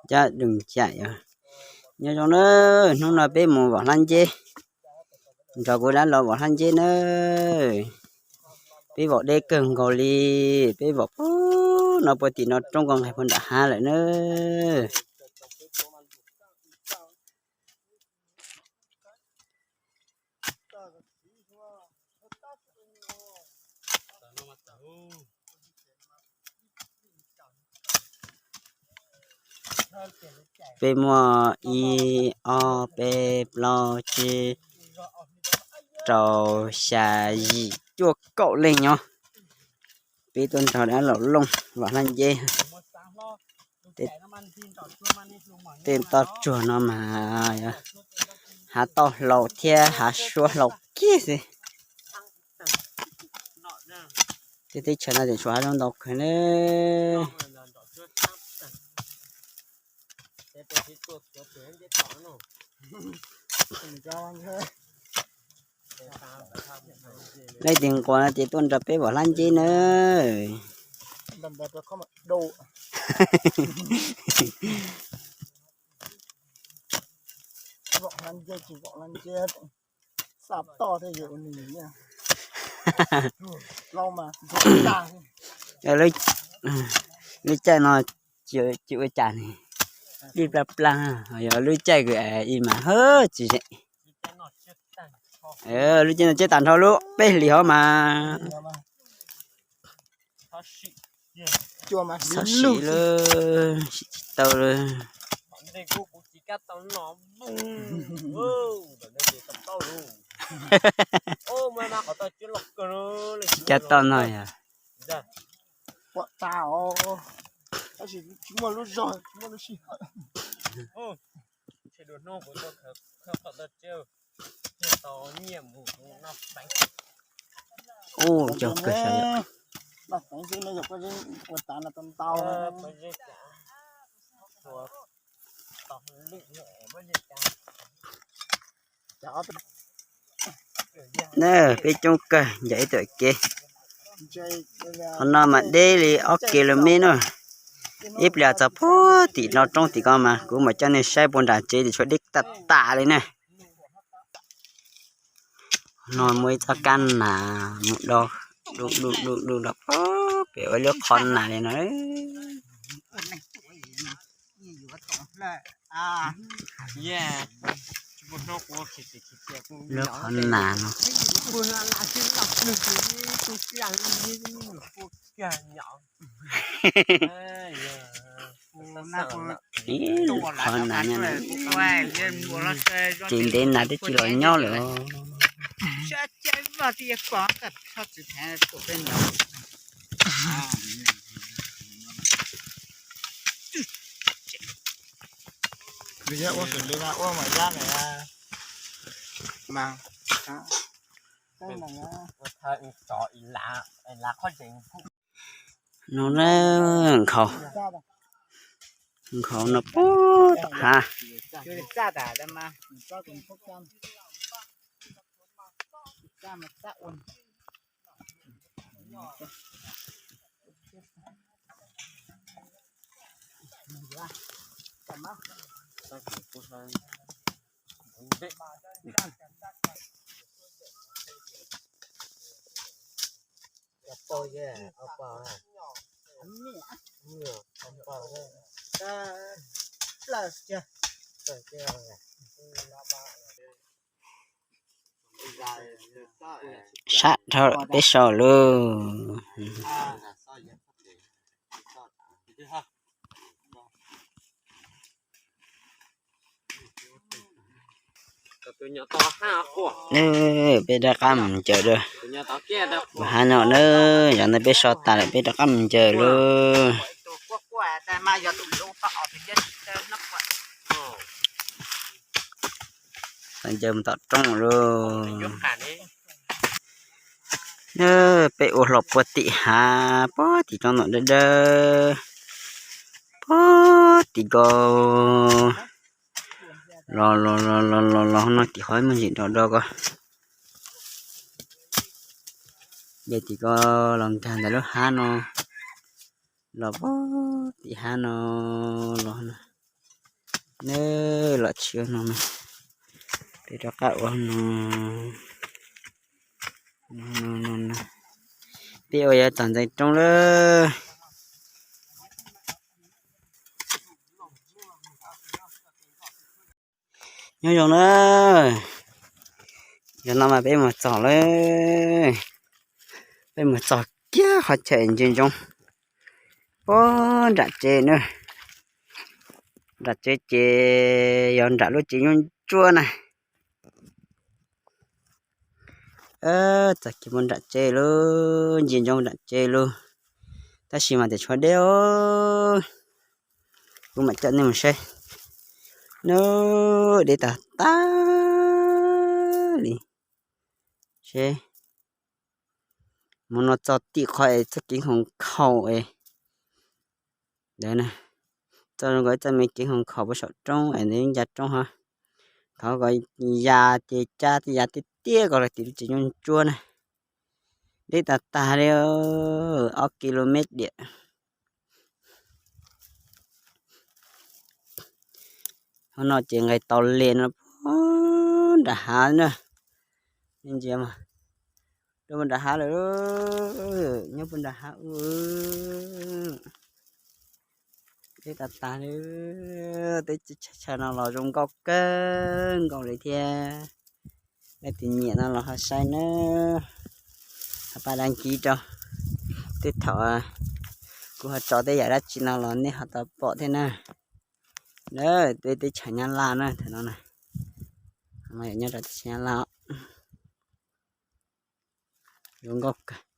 Cab dwm cam yog. Nyob zoo na, hnub no peb mus vom hlab nceb, nrog kuv dab los vom hlab nceb na. Peb vom deb kawg nkaus li, peb vom puag no puag tim no roob ko nqes puag nram hav lawm na. Peb muaj ib, ob, peb, plaub, tsib, rau, xya, yim, cuaj, kaum leej nyob. Peb tuaj nrog dab laug Looj vom hlab nceb. Tej toj tsuag no mas hav tauj hlau thiab hav suab hlau kiag xwb. Tej teb chaws no tseem tshuav hav zoov ntau kawg na. Leej twg nquas no ces tuaj nrog peb vom hlab nceb na. Lub caij no tsis ua cas ne, dib plab plab, yog lub caij kws i mas hab tsis zeem. Lub caij no tsiab tag nrho lub peb hlis hov mas. Txhob sim lawm, sim tsis tau lawm. Tsis kab toj no yog. Ub, cog kawg sav yom. Na, peb coob kawg ncaim ib tuam kev. Qhov no mas deb li ob kis lus mev na. Ib pliag txog puag tim no roob tim ko mas kuv mam coj nej saib puag nram tsev tim tshuav deb tag tas li na. No muaj ib txoj kab nas mus do du du du du rau pem ua lub qhov nas li no. Lub qhov nas no. Ib lub qhov nas no, ces ntev nas twb tsis los nyob lawm. No na, nkhaus, nkhaus no puag tom hav. Sab dhau peb so lawm. Peb rov qab mus ncaws lawm. Hav no na, yog ntawd peb so tas lawm peb rov qab mus ncaws lawm. Tau ncaws mus tom roob lawm. Peb ua hlo puag tim hav, puag tim roob ntoo dawb dawb, puag tim ko los los los los los no tim qhov muaj ntsis do do ko. Ces tim ko los nkag ntawm lub hav no. Los pog tim hav no los no, neb los tsis ua no mas peb rov qab ua no, no, no, no. Peb ua yav tom ntxeev roob lawm. Nyob zoo na, yog no mas peb mus txog lawm, peb mus txog kiag qhov chaw ntsia ntsoov pog nram tsev na. Nram tsev ces yog nram lub tsev nyuj ntsuab na. Txog kiag mus nram tsev lub, ntsia ntsoov nram tsev lub, tab sis mas tias tshuav deb os. Kuv mam coj nej mus saib. Nub deb tag tag li. Seb, mus no txog tim qhov es txoj kev nkhaus nkhaus es ntawd na, txoj zoo nkaus ib txoj me kev nkhaus nkhaus puag saum roob es ntawd ncaj roob hov. Thov kom ya ces cab ya tiaj tiaj ko los tim lub tsev nyuj ntsuab na. Deb tag tag li, ob ki lo mev diam. Hov no ces nqes tau li no pog nram hav na. Nej ntsia mas, rau pog nram hav lawm, nyob pog nram hav ub. Deb tag tag li, teb chaws no los zoo nkauj kawg nkaus li thiab. Leej twg nyiam no los ho saib na, ho pab đăng ký rau. Tej thaum kuv ho tso tej yam dab tsi no los nej ho tau pom thiab na. Peb teb chaws Nyab Laj na, thaum no na, nyob rau teb chaws Nyab Laj, zoo nkauj kawg.